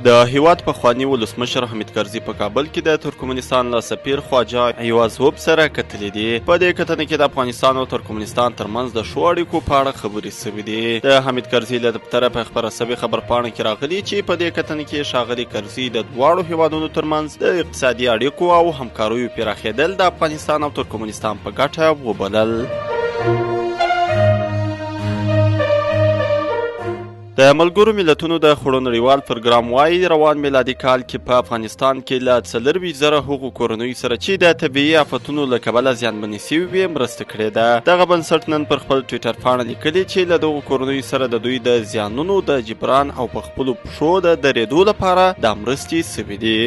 د هیواد پخواني ولسمشر حامد کرزي په کابل کې د ترکمنستان له سفیر خواجه عوضوب سره کتلي دي. په دې کتنه کې د افغانستان او ترکمنستان ترمنځ د ښو اړیکو په اړه خبرې شوې دي. د حامد کرزي له دفتره په خپره شوې خبرپاڼه کې راغلي چې په دې کتنه کې ښاغلي کرزي د دواړو هیوادونو ترمنځ د اقتصادي اړیکو او همکاریو پراخېدل د افغانستان او ترکمنستان په ګټه وبلل. د ملګرو ملتونو د خوړو نړیوال پروګرام وايي، روان میلادي کال کې په افغانستان کې له 24,000 هغو کورنیو سره چې د طبیعي آفتونو له کبله زیانمنې سوي وې مرسته کړې ده. دغه بنسټ نن پر خپل ټویټر پاڼه لیکلي چې له دغو کورنیو سره د دوی د زیانونو د جبران او په خپلو پښو د درېدو لپاره دا مرستې سوي دي.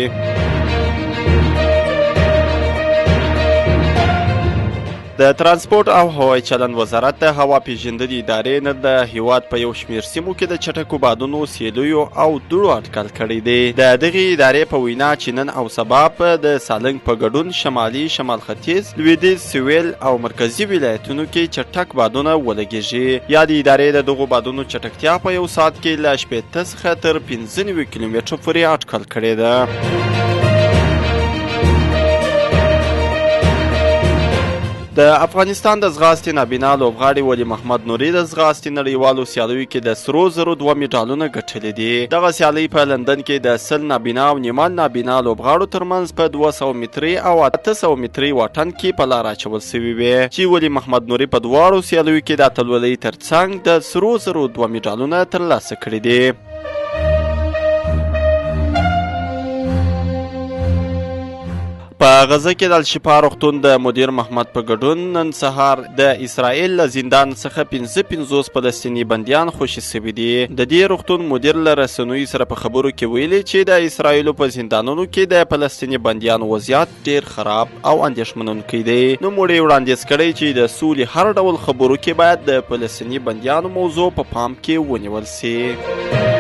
د ترانسپورت او هوایي چلند وزارت د هوا پیژندنې ادارې نن د هیواد په یو شمېر سیمو کې د چټکو بادونو، سیلیو او دوړو اټکل کړی دی. د دغې ادارې په وینا چې نن او سبا په د سالنګ په ګډون شمالي، شمال ختیځ، لویدیځ، سویل او مرکزي ولایتونو کې چټک بادونه ولګیږي. یادې ادارې د دغو بادونو چټکتیا په یو ساعت کې له 60 څخه تر 95 کیلومترو پورې اټکل کړې ده. د افغانستان د ځغاستې نابینا لوبغاړي ولي محمد نوري د ځغاستې نړیوالو سیالیو کې د سرو زرو دوه مډالونه ګټلي دي. دغه سیالۍ په لندن کې د 100 نابینا او نیمه نابینا لوبغاړو ترمنځ په 200 متري او 800 متري واټن کې په لاره اچول شوې وې چې ولي محمد نوري په دواړو سیالیو کې د اتلولۍ ترڅنګ د سرو زرو دوه مډالونه ترلاسه کړي دي. په غزه کې د الشفا روغتون د مدیر محمد په ګډون نن سهار د اسرائیل له زندان څخه 55 فلسطیني بندیان خوشې شوي دي. د دې روغتون مدیر له رسنیو سره په خبرو کې ویلي چې د اسرائیلو په زندانونو کې د فلسطیني بندیانو وضعیت ډیر خراب او اندېښمنونکی دی. نوموړي وړاندیز کړی چې د سولې هر ډول خبرو کې باید د فلسطیني بندیانو موضوع په پام کې ونیول شي.